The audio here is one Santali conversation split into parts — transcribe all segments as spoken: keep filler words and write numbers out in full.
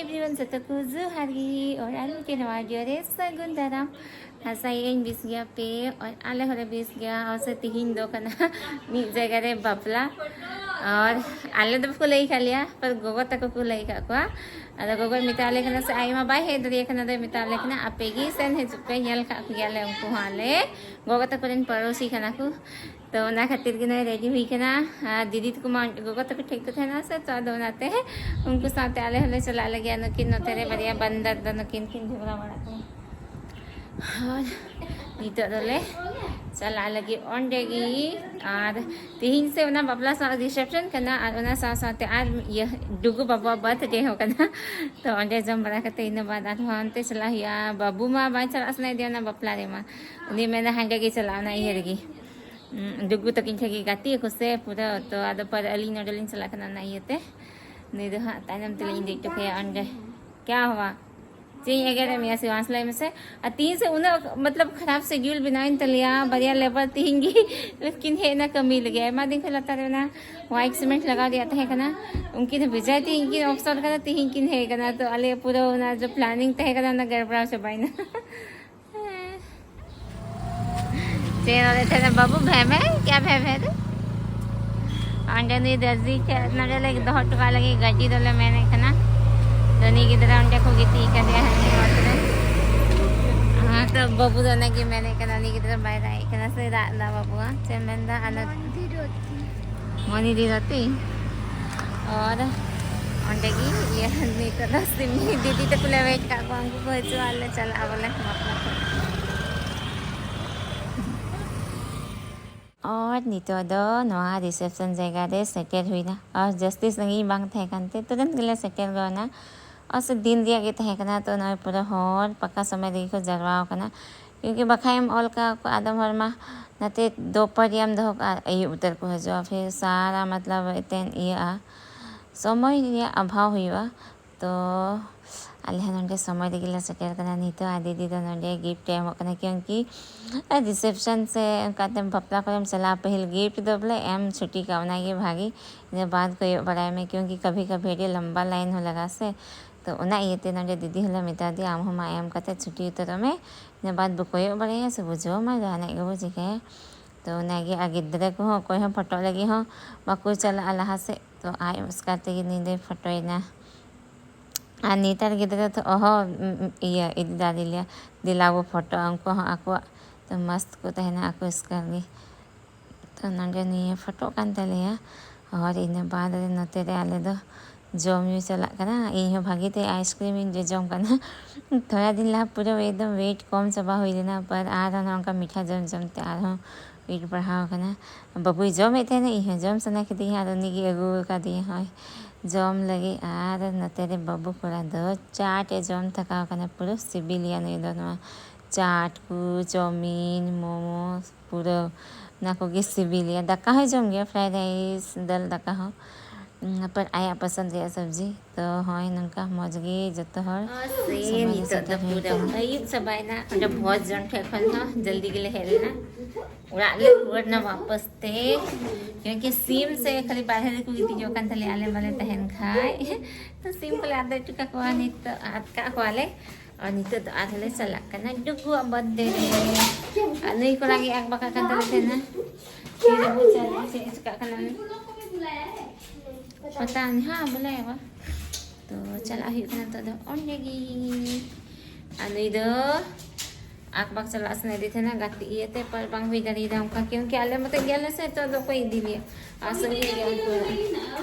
ᱡᱤᱵᱚᱱ ᱥᱟᱛᱟ ᱠᱚ ᱡᱚᱦᱟᱨ ᱜᱮ, ᱟᱨ ᱟᱨ ᱢᱤᱫᱴᱮᱱ ᱱᱟᱣᱟ video ᱨᱮ ᱥᱟᱹᱜᱩᱱ ᱫᱟᱨᱟᱢ᱾ ᱟᱥᱟᱭᱟᱹᱧ ᱵᱮᱥ ᱜᱮᱭᱟ ᱯᱮ, ᱟᱨ ᱟᱞᱮ ᱦᱚᱸᱞᱮ ᱵᱮᱥ ᱜᱮᱭᱟ᱾ ᱟᱨ ᱥᱮ ᱛᱤᱦᱤᱧ ᱫᱚ ᱠᱟᱱᱟ ᱢᱤᱫ ᱡᱟᱭᱜᱟ ᱨᱮ ᱵᱟᱯᱞᱟ, ᱟᱨ ᱟᱞᱮ ᱫᱚ ᱵᱟᱠᱚ ᱞᱟᱹᱭ ᱟᱠᱟᱫ ᱞᱮᱭᱟ, ᱯᱟᱨ ᱜᱚᱜᱚ ᱛᱟᱠᱚ ᱠᱚ ᱞᱟᱹᱭ ᱟᱠᱟᱫ ᱠᱚᱣᱟ᱾ ᱟᱫᱚ ᱜᱚᱜᱚᱭ ᱢᱮᱛᱟ ᱞᱮ ᱠᱟᱱᱟ ᱥᱮ, ᱟᱡ ᱢᱟ ᱵᱟᱭ ᱦᱮᱡ ᱫᱟᱲᱮᱭᱟᱜ ᱠᱟᱱᱟ, ᱟᱫᱚᱭ ᱢᱮᱛᱟ ᱞᱮ ᱠᱟᱱᱟ, "ᱟᱯᱮ ᱜᱮ ᱥᱮᱱ ᱦᱤᱡᱩᱜ ᱯᱮ, ᱧᱮᱞ ᱠᱟᱜ ᱠᱚᱜᱮᱭᱟᱞᱮ, ᱩᱱᱠᱩ ᱦᱚᱸ ᱟᱞᱮ ᱜᱚᱜᱚ ᱛᱟᱠᱚ ᱨᱮᱱ ᱯᱟᱹᱲᱳᱥᱤ ᱠᱟᱱᱟ ᱠᱚ᱾" ᱛᱚ ᱚᱱᱟ ᱠᱷᱟᱹᱛᱤᱨ ᱜᱮ ᱱᱚᱜᱼᱚᱭ ready ᱦᱩᱭ ᱠᱟᱱᱟ᱾ ᱟᱨ ᱫᱤᱫᱤ ᱛᱟᱠᱚ ᱢᱟ ᱜᱚᱜᱚ ᱛᱟᱠᱚ ᱴᱷᱮᱡ ᱠᱚ ᱛᱟᱦᱮᱱᱟ ᱥᱮ, ᱛᱚ ᱟᱫᱚ ᱚᱱᱟᱛᱮ ᱩᱱᱠᱩ ᱥᱟᱶᱛᱮ ᱟᱞᱮ ᱦᱚᱸᱞᱮ ᱪᱟᱞᱟᱜ ᱞᱟᱹᱜᱤᱫ᱾ ᱟᱨ ᱱᱩᱠᱤᱱ ᱱᱚᱛᱮ ᱨᱮ ᱵᱟᱨᱭᱟ ᱵᱟᱱᱫᱟᱨ ᱫᱚ ᱱᱩᱠᱤᱱ ᱠᱤᱱ ᱡᱷᱚᱜᱽᱲᱟ ᱵᱟᱲᱟᱜ ᱠᱟᱱᱟ᱾ ᱟᱨ ᱱᱤᱛᱚᱜ ᱫᱚᱞᱮ ᱪᱟᱞᱟᱜ ᱞᱟᱹᱜᱤᱫ ᱚᱸᱰᱮ ᱜᱮ᱾ ᱟᱨ ᱛᱤᱦᱤᱧ ᱥᱮ ᱚᱱᱟ ᱵᱟᱯᱞᱟ ᱥᱟᱶ reception ᱠᱟᱱᱟ, ᱟᱨ ᱚᱱᱟ ᱥᱟᱶ ᱥᱟᱶᱛᱮ ᱟᱨ ᱤᱭᱟᱹ ᱰᱩᱜᱩ ᱵᱟᱵᱩᱣᱟᱜ birthday ᱦᱚᱸ ᱠᱟᱱᱟ᱾ ᱛᱚ ᱚᱸᱰᱮ ᱡᱚᱢ ᱵᱟᱲᱟ ᱠᱟᱛᱮ ᱤᱱᱟᱹ ᱵᱟᱫ ᱟᱨᱦᱚᱸ ᱦᱟᱱᱛᱮ ᱪᱟᱞᱟᱜ ᱦᱩᱭᱩᱜᱼᱟ᱾ ᱵᱟᱹᱵᱩ ᱢᱟ ᱵᱟᱭ ᱪᱟᱞᱟᱜ ᱥᱟᱱᱟᱭᱮᱫᱮᱭᱟ ᱚᱱᱟ ᱵᱟᱯᱞᱟ ᱨᱮᱢᱟ, ᱩᱱᱤ ᱢᱮᱱᱟ ᱦᱟᱸᱰᱮ ᱜᱮ ᱪᱟᱞᱟᱜᱼᱟ, ᱚᱱᱟ ᱤᱭᱟᱹ ᱨᱮᱜᱮ᱾ ᱩᱸ, ᱰᱩᱜᱩ ᱛᱟᱹᱠᱤᱱ ᱴᱷᱮᱱ ᱜᱮ ᱜᱟᱛᱮᱜ ᱟᱠᱚ ᱥᱮ ᱯᱩᱨᱟᱹ, ᱛᱚ ᱟᱫᱚ ᱯᱚᱨ ᱟᱹᱞᱤᱧ ᱱᱚᱰᱮ ᱞᱤᱧ ᱪᱟᱞᱟᱜ ᱠᱟᱱᱟ, ᱚᱱᱟ ᱤᱭᱟᱹᱛᱮ ᱱᱩᱭ ᱫᱚ ᱦᱟᱸᱜ ᱛᱟᱭᱱᱚᱢ ᱛᱮᱞᱤᱧ ᱤᱫᱤ ᱦᱚᱴᱚ ᱠᱟᱭᱟ ᱚᱸᱰᱮ᱾ ᱠᱭᱟ ᱦᱩᱣᱟ? ᱪᱮᱫ ᱤᱧ ᱮᱜᱮᱨᱮᱫ ᱢᱮᱭᱟ ᱥᱤᱣᱟᱝᱥ, ᱞᱟᱹᱭ ᱢᱮᱥᱮ? ᱟᱨ ᱛᱤᱦᱤᱧ ᱥᱮ ᱩᱱᱟᱹᱜ ᱢᱚᱛᱞᱚᱵ ᱠᱷᱟᱨᱟᱯ schedule ᱵᱮᱱᱟᱣᱮᱱ ᱛᱟᱞᱮᱭᱟ, ᱵᱟᱨᱭᱟ labour ᱛᱤᱦᱤᱧ ᱜᱮ ᱠᱤᱱ ᱦᱮᱡ ᱮᱱᱟ ᱠᱟᱹᱢᱤ ᱞᱟᱹᱜᱤᱫ᱾ ᱟᱭᱢᱟ ᱫᱤᱱ ᱠᱷᱚᱱ ᱞᱟᱛᱟᱨ ᱨᱮ ᱚᱱᱟ white cement ᱞᱟᱜᱟᱣ ᱨᱮᱭᱟᱜ ᱛᱟᱦᱮᱸ ᱠᱟᱱᱟ, ᱩᱱᱠᱤᱱ ᱫᱚ ᱵᱷᱮᱡᱟᱭ ᱛᱤᱦᱤᱧ ᱠᱤᱱ ᱚᱯᱥᱚᱨ ᱠᱟᱫᱟ, ᱛᱤᱦᱤᱧ ᱠᱤᱱ ᱦᱮᱡ ᱠᱟᱱᱟ᱾ ᱛᱚ ᱟᱞᱮ ᱯᱩᱨᱟᱹ ᱚᱱᱟ ᱡᱚ planning ᱛᱟᱦᱮᱸ ᱠᱟᱱᱟ, ᱚᱱᱟ ᱜᱟᱲᱵᱲᱟᱣ ᱪᱟᱵᱟᱭᱮᱱᱟ᱾ ᱪᱮᱫ ᱱᱚᱰᱮ ᱴᱷᱮᱱ ᱵᱟᱹᱵᱩ ᱵᱷᱮ ᱵᱷᱮ, ᱠᱭᱟ ᱵᱷᱮ ᱵᱷᱮ ᱫᱚ? ᱚᱸᱰᱮ ᱱᱩᱭ ᱫᱟᱨᱡᱤ ᱴᱷᱮᱱ ᱱᱚᱰᱮ ᱞᱮ ᱫᱚᱦᱚ ᱦᱚᱴᱚ ᱠᱟᱜ ᱞᱟᱹᱜᱤᱫ ᱜᱟᱹᱰᱤ ᱫᱚᱞᱮ ᱢᱮᱱᱮᱫ ᱠᱟᱱᱟ᱾ ᱛᱚ ᱩᱱᱤ ᱜᱤᱫᱽᱨᱟᱹ ᱚᱸᱰᱮ ᱠᱚ ᱜᱤᱛᱤᱡ ᱟᱠᱟᱫᱮᱭᱟ ᱦᱟᱹᱱᱤ ᱚᱛ ᱨᱮ᱾ ᱦᱮᱸ, ᱛᱚ ᱵᱟᱹᱵᱩ ᱫᱚ ᱚᱱᱟᱜᱮ ᱢᱮᱱᱮᱫ ᱠᱟᱱᱟ, ᱩᱱᱤ ᱜᱤᱫᱽᱨᱟᱹ ᱵᱟᱭ ᱨᱟᱜ ᱮᱫ ᱠᱟᱱᱟ ᱥᱮ ᱨᱟᱜ ᱮᱫᱟ ᱵᱟᱹᱵᱩ? ᱪᱮᱫ ᱮᱢ ᱢᱮᱱᱫᱟ? ᱟᱱᱚ ᱢᱚᱱᱤ ᱫᱤ ᱨᱚᱛᱤ᱾ ᱟᱨ ᱚᱸᱰᱮ ᱜᱮ ᱤᱭᱟᱹ ᱱᱤᱛᱚᱜ ᱫᱚ ᱥᱤᱢᱤ ᱫᱤᱫᱤ ᱛᱟᱠᱚ ᱞᱮ wait ᱠᱟᱜ ᱠᱚᱣᱟ, ᱩᱱᱠᱩ ᱠᱚ ᱦᱤᱡᱩᱜᱼᱟ, ᱟᱨ ᱞᱮ ᱪᱟᱞᱟᱜᱼᱟ ᱵᱚᱞᱮ ᱵᱟᱯᱞᱟ ᱠᱚ᱾ ᱟᱨ ᱱᱤᱛᱚᱜ ᱫᱚ ᱱᱚᱣᱟ reception ᱡᱟᱭᱜᱟ ᱨᱮ ᱥᱮᱴᱮᱨ ᱦᱩᱭᱱᱟ᱾ ᱟᱨ ᱡᱟᱹᱥᱛᱤ ᱥᱟᱺᱜᱤᱧ ᱵᱟᱝ ᱛᱟᱦᱮᱸ ᱠᱟᱱᱛᱮ ᱛᱩᱨᱟᱹᱱᱛ ᱜᱮᱞᱮ ᱥᱮᱴᱮᱨ ᱜᱚᱫ ᱮᱱᱟ᱾ ᱟᱨ ᱥᱮ ᱫᱤᱱ ᱨᱮᱭᱟᱜ ᱜᱮ ᱛᱟᱦᱮᱸ ᱠᱟᱱᱟ, ᱛᱚ ᱱᱚᱜᱼᱚᱭ ᱯᱩᱨᱟᱹ ᱦᱚᱲ ᱯᱟᱠᱟ ᱥᱚᱢᱚᱭ ᱨᱮᱜᱮ ᱠᱚ ᱡᱟᱨᱣᱟ ᱟᱠᱟᱱᱟ, ᱠᱤᱭᱩᱸᱠᱤ ᱵᱟᱠᱷᱟᱡ ᱮᱢ ᱚᱞ ᱠᱟᱜ ᱠᱚ ᱟᱫᱚᱢ ᱦᱚᱲ ᱢᱟ ᱱᱟᱛᱮ ᱫᱳᱯᱚᱦᱚᱨᱤᱭᱟᱢ ᱫᱚᱦᱚ ᱠᱟᱜᱼᱟ, ᱟᱹᱭᱩᱵ ᱩᱛᱟᱹᱨ ᱠᱚ ᱦᱤᱡᱩᱜᱼᱟ, ᱯᱷᱤᱨ ᱥᱟᱨᱟ ᱢᱚᱛᱞᱚᱵ ᱮᱛᱮᱱ ᱤᱭᱟᱹᱜᱼᱟ, ᱥᱚᱢᱚᱭ ᱨᱮᱭᱟᱜ ᱚᱵᱷᱟᱵᱽ ᱦᱩᱭᱩᱜᱼᱟ᱾ ᱛᱚ ᱟᱞᱮ ᱦᱚᱸ ᱱᱚᱰᱮ ᱥᱚᱢᱚᱭ ᱨᱮᱜᱮ ᱞᱮ ᱥᱮᱴᱮᱨ ᱠᱟᱱᱟ ᱱᱤᱛᱚᱜ᱾ ᱟᱨ ᱫᱤᱫᱤ ᱫᱚ ᱱᱚᱰᱮ gift ᱮ ᱮᱢᱚᱜ ᱠᱟᱱᱟ, ᱠᱤᱭᱩᱸᱠᱤ reception ᱥᱮ ᱚᱱᱠᱟᱛᱮ ᱵᱟᱯᱞᱟ ᱠᱚᱨᱮᱢ ᱪᱟᱞᱟᱜᱼᱟ, ᱯᱟᱹᱦᱤᱞ gift ᱫᱚ ᱵᱚᱞᱮ ᱮᱢ ᱪᱷᱩᱴᱤ ᱠᱟᱜ, ᱚᱱᱟᱜᱮ ᱵᱷᱟᱜᱮ᱾ ᱤᱱᱟᱹ ᱵᱟᱫ ᱠᱚᱭᱚᱜ ᱵᱟᱲᱟᱭ ᱢᱮ, ᱠᱤᱭᱩᱸᱠᱤ ᱠᱟᱵᱷᱤ ᱠᱟᱵᱷᱤ ᱟᱹᱰᱤ ᱞᱟᱢᱵᱟ line ᱦᱚᱸ ᱞᱟᱜᱟᱜᱼᱟ ᱥᱮ᱾ ᱛᱚ ᱚᱱᱟ ᱤᱭᱟᱹᱛᱮ ᱱᱚᱰᱮ ᱫᱤᱫᱤ ᱦᱚᱸᱞᱮ ᱢᱮᱛᱟ ᱫᱮᱭᱟ, "ᱟᱢ ᱦᱚᱸ ᱢᱟ ᱮᱢ ᱠᱟᱛᱮ ᱪᱷᱩᱴᱤ ᱩᱛᱟᱹᱨᱚᱜ ᱢᱮ, ᱤᱱᱟᱹ ᱵᱟᱫᱽ ᱵᱚ ᱠᱚᱭᱚᱜ ᱵᱟᱲᱟᱭᱟ ᱥᱮ ᱵᱚ ᱡᱚᱢᱟ, ᱡᱟᱦᱟᱱᱟᱜ ᱜᱮᱵᱚ ᱪᱤᱠᱟᱹᱭᱟ᱾" ᱛᱚ ᱚᱱᱟᱜᱮ, ᱟᱨ ᱜᱤᱫᱽᱨᱟᱹ ᱠᱚᱦᱚᱸ ᱚᱠᱚᱭ ᱦᱚᱸ ᱯᱷᱳᱴᱳ ᱞᱟᱹᱜᱤᱫ ᱦᱚᱸ ᱵᱟᱠᱚ ᱪᱟᱞᱟᱜᱼᱟ ᱞᱟᱦᱟ ᱥᱮᱫ᱾ ᱛᱚ ᱟᱡ ᱮᱥᱠᱟᱨ ᱛᱮᱜᱮ ᱱᱩᱭ ᱫᱚᱭ ᱯᱷᱳᱴᱳᱭᱮᱱᱟ᱾ ᱟᱨ ᱱᱮᱛᱟᱨ ᱜᱤᱫᱽᱨᱟᱹ ᱫᱚ ᱚᱦᱚ, ᱩᱢ, ᱩᱢ, ᱤᱭᱟᱹ ᱤᱫᱤ ᱫᱟᱲᱮ ᱞᱮᱭᱟ, "ᱫᱮᱞᱟ ᱵᱚ ᱯᱷᱳᱴᱳᱜᱼᱟ", ᱩᱱᱠᱩ ᱦᱚᱸ ᱟᱠᱚᱣᱟᱜ ᱛᱚ ᱢᱚᱥᱛ ᱠᱚ ᱛᱟᱦᱮᱱᱟ ᱟᱠᱚ ᱮᱥᱠᱟᱨ ᱜᱮ᱾ ᱛᱚ ᱱᱚᱰᱮ ᱱᱤᱭᱟᱹ ᱯᱷᱳᱴᱳᱜ ᱠᱟᱱ ᱛᱟᱞᱮᱭᱟ᱾ ᱟᱨ ᱤᱱᱟᱹ ᱵᱟᱫᱽ ᱨᱮ ᱱᱚᱛᱮ ᱨᱮ ᱟᱞᱮ ᱫᱚ ᱡᱚᱢ ᱧᱩ ᱪᱟᱞᱟᱜ ᱠᱟᱱᱟ᱾ ᱤᱧ ᱦᱚᱸ ᱵᱷᱟᱜᱮ ᱛᱮ ice cream ᱤᱧ ᱡᱚᱡᱚᱢ ᱠᱟᱱᱟ᱾ ᱛᱷᱚᱲᱟ ᱫᱤᱱ ᱞᱟᱦᱟ ᱯᱩᱨᱟᱹ ᱮᱠᱫᱚᱢ weight ᱠᱚᱢ ᱪᱟᱵᱟ ᱦᱩᱭ ᱞᱮᱱᱟ, ᱯᱟᱨ ᱟᱨᱦᱚᱸ ᱱᱚᱝᱠᱟ ᱢᱤᱴᱷᱟ ᱡᱚᱢ ᱡᱚᱢ ᱛᱮ ᱟᱨᱦᱚᱸ weight ᱵᱟᱲᱦᱟᱣ ᱠᱟᱱᱟ᱾ ᱵᱟᱹᱵᱩᱭ ᱡᱚᱢᱮᱫ ᱛᱟᱦᱮᱱᱟ, ᱤᱧ ᱦᱚᱸ ᱡᱚᱢ ᱥᱟᱱᱟ ᱠᱤᱫᱤᱧᱟ, ᱟᱨ ᱩᱱᱤ ᱜᱮ ᱟᱹᱜᱩ ᱟᱠᱟᱫᱤᱧᱟ ᱦᱚᱸᱜᱼᱚᱭ ᱡᱚᱢ ᱞᱟᱹᱜᱤᱫ᱾ ᱟᱨ ᱱᱚᱛᱮ ᱨᱮ ᱵᱟᱹᱵᱩ ᱠᱚᱲᱟ ᱫᱚ ᱪᱟᱴ ᱮ ᱡᱚᱢ ᱛᱷᱟᱠᱟᱣ ᱠᱟᱱᱟ, ᱯᱩᱨᱟᱹ ᱥᱤᱵᱤᱞᱮᱭᱟ ᱱᱩᱭ ᱫᱚ ᱱᱚᱣᱟ ᱪᱟᱴ ᱠᱚ, ᱪᱟᱣᱢᱤᱱ, ᱢᱳᱢᱳ, ᱯᱩᱨᱟᱹ ᱚᱱᱟ ᱠᱚᱜᱮ ᱥᱤᱵᱤᱞᱮᱭᱟ᱾ ᱫᱟᱠᱟ ᱦᱚᱸᱭ ᱡᱚᱢ ᱜᱮᱭᱟ, fried rice, ᱫᱟᱹᱞ ᱫᱟᱠᱟ ᱦᱚᱸ, ᱩᱢ, ᱯᱟᱨ ᱟᱭᱟᱜ ᱯᱚᱥᱚᱱᱫ ᱨᱮᱭᱟᱜ ᱥᱚᱵᱽᱡᱤ᱾ ᱛᱚ ᱦᱚᱸᱜᱼᱚᱭ ᱱᱚᱝᱠᱟ ᱢᱚᱡᱽ ᱜᱮ ᱡᱚᱛᱚ ᱦᱚᱲ ᱟᱨ ᱥᱮ ᱥᱚᱢᱚᱭ ᱨᱮ ᱱᱤᱛᱚᱜ ᱫᱚ ᱥᱮᱴᱮᱨ ᱦᱩᱭ ᱯᱩᱨᱟᱹ ᱠᱟᱱᱟ᱾ ᱟᱹᱭᱩᱵ ᱪᱟᱵᱟᱭᱮᱱᱟ᱾ ᱚᱸᱰᱮ ᱵᱷᱚᱡᱽ ᱡᱚᱢ ᱴᱷᱮᱡ ᱠᱷᱚᱱ ᱦᱚᱸ ᱡᱚᱞᱫᱤ ᱜᱮᱞᱮ ᱦᱮᱡ ᱞᱮᱱᱟ, ᱚᱲᱟᱜ ᱞᱮ ᱨᱩᱣᱟᱹᱲ ᱮᱱᱟ ᱵᱟᱯᱟᱥ ᱛᱮ, ᱠᱤᱭᱩᱸᱠᱤ ᱥᱤᱢ ᱥᱮ ᱠᱷᱟᱹᱞᱤ ᱵᱟᱨᱦᱮ ᱨᱮᱠᱚ ᱜᱤᱛᱤᱡᱚᱜ ᱠᱟᱱ ᱛᱟᱞᱮᱭᱟ, ᱟᱞᱮ ᱵᱟᱞᱮ ᱛᱟᱦᱮᱱ ᱠᱷᱟᱡ᱾ ᱛᱚ ᱥᱤᱢ ᱠᱚᱞᱮ ᱟᱫᱮᱨ ᱦᱚᱴᱚ ᱠᱟᱠᱚᱣᱟ, ᱱᱤᱛᱚᱜ ᱟᱫ ᱠᱟᱜ ᱠᱚᱣᱟᱞᱮ᱾ ᱟᱨ ᱱᱤᱛᱚᱜ ᱫᱚ ᱟᱨᱦᱚᱸ ᱞᱮ ᱪᱟᱞᱟᱜ ᱠᱟᱱᱟ ᱰᱩᱜᱩᱣᱟᱜ birthday ᱨᱮ᱾ ᱟᱨ ᱱᱩᱭ ᱠᱚᱲᱟ ᱜᱮ ᱟᱠᱵᱟᱠᱟ ᱠᱟᱱ ᱛᱟᱞᱮ ᱛᱟᱦᱮᱱᱟ᱾ ᱛᱤ ᱨᱮᱵᱚ ᱪᱟᱞᱟᱜᱼᱟ, ᱪᱮᱫ ᱮ ᱪᱤᱠᱟᱹᱜ ᱠᱟᱱᱟ ᱩᱱᱤ? ᱯᱟᱛᱟ ᱱᱟᱦᱟᱜ ᱵᱚᱞᱮ ᱵᱟ᱾ ᱛᱚ ᱪᱟᱞᱟᱜ ᱦᱩᱭᱩᱜ ᱠᱟᱱᱟ ᱱᱤᱛᱚᱜ ᱫᱚ ᱚᱸᱰᱮ ᱜᱮ᱾ ᱟᱨ ᱱᱩᱭ ᱫᱚ ᱟᱠᱵᱟᱠ ᱪᱟᱞᱟᱜ ᱥᱟᱱᱟᱭᱮᱫᱮ ᱛᱟᱦᱮᱱᱟ ᱜᱟᱛᱮ ᱤᱭᱟᱹᱛᱮ, ᱯᱟᱨ ᱵᱟᱝ ᱦᱩᱭ ᱫᱟᱲᱮᱭᱟᱫᱟ ᱚᱱᱠᱟ, ᱠᱤᱭᱩᱸᱠᱤ ᱟᱞᱮ ᱢᱚᱛᱚ ᱜᱮᱭᱟᱞᱮ ᱥᱮ, ᱱᱤᱛᱚᱜ ᱫᱚ ᱚᱠᱚᱭ ᱤᱫᱤ ᱞᱮᱭᱟ? ᱟᱨ ᱥᱟᱺᱜᱤᱧ ᱜᱮᱭᱟ ᱩᱱᱠᱩ ᱚᱲᱟᱜ᱾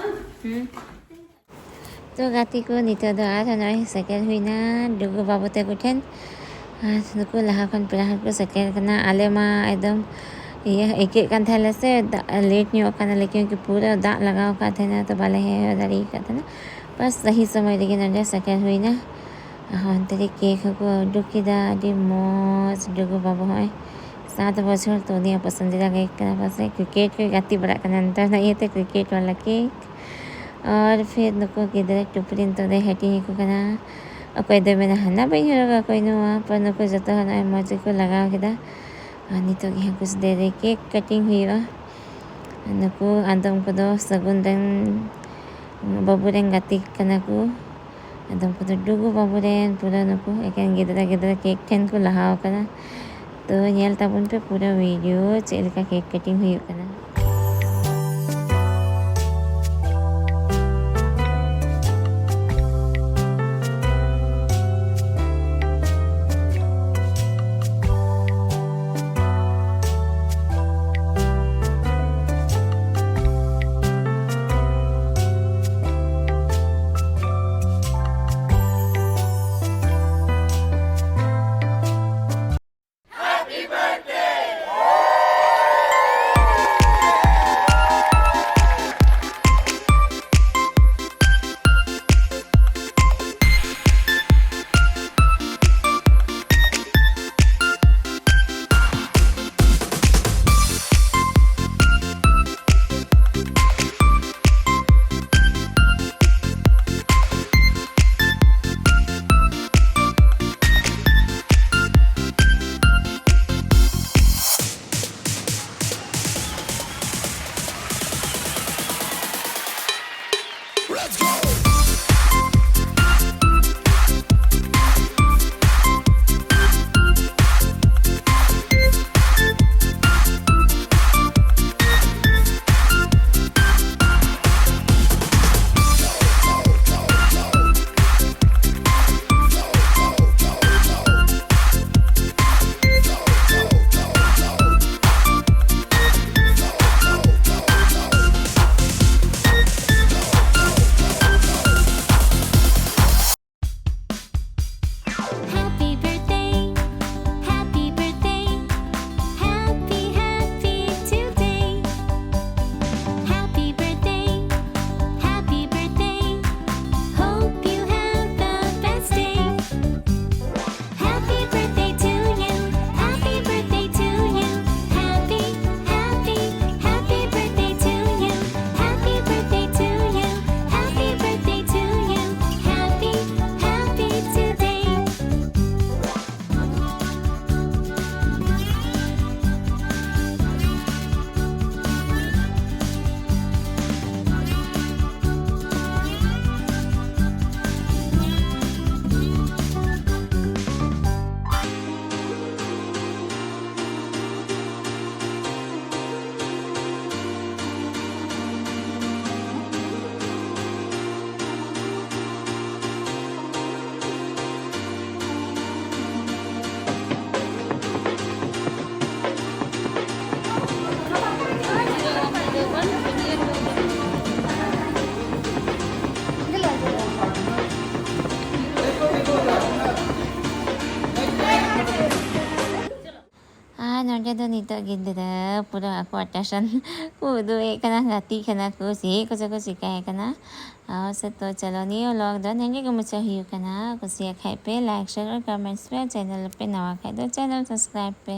ᱦᱩᱸ᱾ ᱛᱚ ᱜᱟᱛᱮ ᱠᱚ, ᱱᱤᱛᱚᱜ ᱫᱚ ᱟᱨᱦᱚᱸ ᱱᱚᱜᱼᱚᱭ ᱥᱮᱴᱮᱨ ᱦᱩᱭᱱᱟ ᱰᱩᱜᱩ ᱵᱟᱹᱵᱩ ᱛᱟᱠᱚ ᱴᱷᱮᱱ᱾ ᱟᱨ ᱱᱩᱠᱩ ᱞᱟᱦᱟ ᱠᱷᱚᱱ ᱯᱮᱲᱟ ᱦᱚᱲ ᱠᱚ ᱥᱮᱴᱮᱨ ᱠᱟᱱᱟ᱾ ᱟᱞᱮ ᱢᱟ ᱮᱠᱫᱚᱢ ᱤᱭᱟᱹ ᱟᱹᱭᱠᱟᱹᱜ ᱠᱟᱱ ᱛᱟᱦᱮᱸ ᱞᱮ ᱥᱮ, ᱫᱟᱜ, late ᱧᱚᱜ ᱠᱟᱱᱟᱞᱮ, ᱠᱤᱭᱩᱸᱠᱤ ᱯᱩᱨᱟᱹ ᱫᱟᱜ ᱞᱟᱜᱟᱣ ᱟᱠᱟᱫ ᱛᱟᱦᱮᱱᱟ, ᱛᱚ ᱵᱟᱞᱮ ᱦᱮᱡ ᱫᱟᱲᱮ ᱟᱠᱟᱫ ᱛᱟᱦᱮᱱᱟ᱾ ᱵᱟᱥ ᱥᱟᱹᱦᱤ ᱥᱚᱢᱚᱭ ᱨᱮᱜᱮ ᱱᱚᱰᱮ ᱥᱮᱴᱮᱨ ᱦᱩᱭᱱᱟ᱾ ᱟᱨ ᱚᱱᱛᱮ ᱨᱮ cake ᱦᱚᱸᱠᱚ ᱩᱰᱩᱠ ᱠᱮᱫᱟ, ᱟᱹᱰᱤ ᱢᱚᱡᱽ᱾ ᱰᱩᱜᱩ ᱵᱟᱹᱵᱩ ᱦᱚᱸᱜᱼᱚᱭ ᱥᱟᱛ ᱵᱚᱪᱷᱚᱨ, ᱛᱚ ᱩᱱᱤᱭᱟᱜ ᱯᱚᱥᱚᱱᱫᱤᱫᱟ cake ᱠᱟᱱᱟ ᱯᱟᱥᱮᱡ᱾ cricket ᱠᱚ ᱜᱟᱛᱮ ᱵᱟᱲᱟᱜ ᱠᱟᱱᱟ ᱱᱮᱛᱟᱨ ᱫᱚ, ᱤᱭᱟᱹᱛᱮ cricket ᱵᱟᱞᱟ cake᱾ ᱟᱨ ᱯᱷᱤᱨ ᱱᱩᱠᱩ ᱜᱤᱫᱽᱨᱟᱹ ᱴᱩᱯᱨᱤ ᱱᱤᱛᱚᱜ ᱫᱚᱭ ᱦᱟᱹᱴᱤᱧ ᱟᱠᱚ ᱠᱟᱱᱟ᱾ ᱚᱠᱚᱭ ᱫᱚᱭ ᱢᱮᱱᱟ, "ᱦᱟᱱᱟ ᱵᱟᱹᱧ ᱦᱚᱨᱚᱜᱟ", ᱚᱠᱚᱭ ᱱᱚᱣᱟ, ᱯᱟᱨ ᱱᱩᱠᱩ ᱡᱚᱛᱚ ᱦᱚᱲ ᱱᱚᱜᱼᱚᱭ ᱢᱚᱡᱽ ᱜᱮᱠᱚ ᱞᱟᱜᱟᱣ ᱠᱮᱫᱟ᱾ ᱟᱨ ᱱᱤᱛᱚᱜ ᱜᱮ ᱦᱟᱸᱜ ᱠᱩᱥᱤ ᱫᱮ ᱨᱮ cake cutting ᱦᱩᱭᱩᱜᱼᱟ᱾ ᱱᱩᱠᱩ ᱟᱫᱚᱢ ᱠᱚᱫᱚ ᱥᱟᱹᱜᱩᱱ ᱨᱮᱱ ᱵᱟᱹᱵᱩ ᱨᱮᱱ ᱜᱟᱛᱮ ᱠᱟᱱᱟ ᱠᱚ᱾ ᱟᱫᱚ ᱩᱱᱠᱩ ᱫᱚ ᱰᱩᱜᱩ ᱵᱟᱹᱵᱩ ᱨᱮᱱ ᱯᱩᱨᱟᱹ ᱱᱩᱠᱩ ᱮᱠᱮᱱ ᱜᱤᱫᱽᱨᱟᱹ ᱜᱤᱫᱽᱨᱟᱹ ᱠᱮᱠ ᱴᱷᱮᱱ ᱠᱚ ᱞᱟᱦᱟᱣ ᱟᱠᱟᱱᱟ᱾ ᱛᱚ ᱧᱮᱞ ᱛᱟᱵᱚᱱ ᱯᱮ ᱯᱩᱨᱟᱹ ᱵᱷᱤᱰᱤᱭᱳ ᱪᱮᱫ ᱞᱮᱠᱟ ᱠᱮᱠ ᱠᱟᱴᱤᱝ ᱦᱩᱭᱩᱜ ᱠᱟᱱᱟ᱾ ᱱᱚᱸᱰᱮ ᱫᱚ ᱱᱤᱛᱚᱜ ᱜᱤᱫᱽᱨᱟᱹ ᱯᱩᱨᱟᱹ ᱟᱠᱚᱣᱟᱜ ᱴᱮᱥᱚᱱ ᱠᱚ ᱩᱫᱩᱜ ᱮᱫ ᱠᱟᱱᱟ, ᱜᱟᱛᱮᱜ ᱠᱟᱱᱟ ᱠᱚ, ᱪᱮᱫ ᱠᱚᱪᱚ ᱠᱚ ᱪᱤᱠᱟᱹᱭ ᱠᱟᱱᱟ᱾ ᱟᱨ ᱥᱮ ᱛᱚ ᱪᱚᱞᱚ, ᱱᱤᱭᱟᱹ ᱵᱞᱚᱜ ᱫᱚ ᱱᱤᱭᱟᱹ ᱜᱮ ᱢᱩᱪᱟᱹᱫ ᱦᱩᱭᱩᱜ ᱠᱟᱱᱟ᱾ ᱠᱩᱥᱤᱭᱟᱜ ᱠᱷᱟᱡ ᱯᱮ ᱞᱟᱭᱤᱠ, ᱥᱮᱭᱟᱨ ᱟᱨ ᱠᱚᱢᱮᱱᱴᱥ ᱯᱮ᱾ ᱪᱮᱱᱮᱞ ᱯᱮ ᱱᱟᱣᱟ ᱠᱷᱟᱡ ᱫᱚ ᱪᱮᱱᱮᱞ ᱥᱟᱵᱥᱠᱨᱟᱭᱤᱵᱽ ᱯᱮ᱾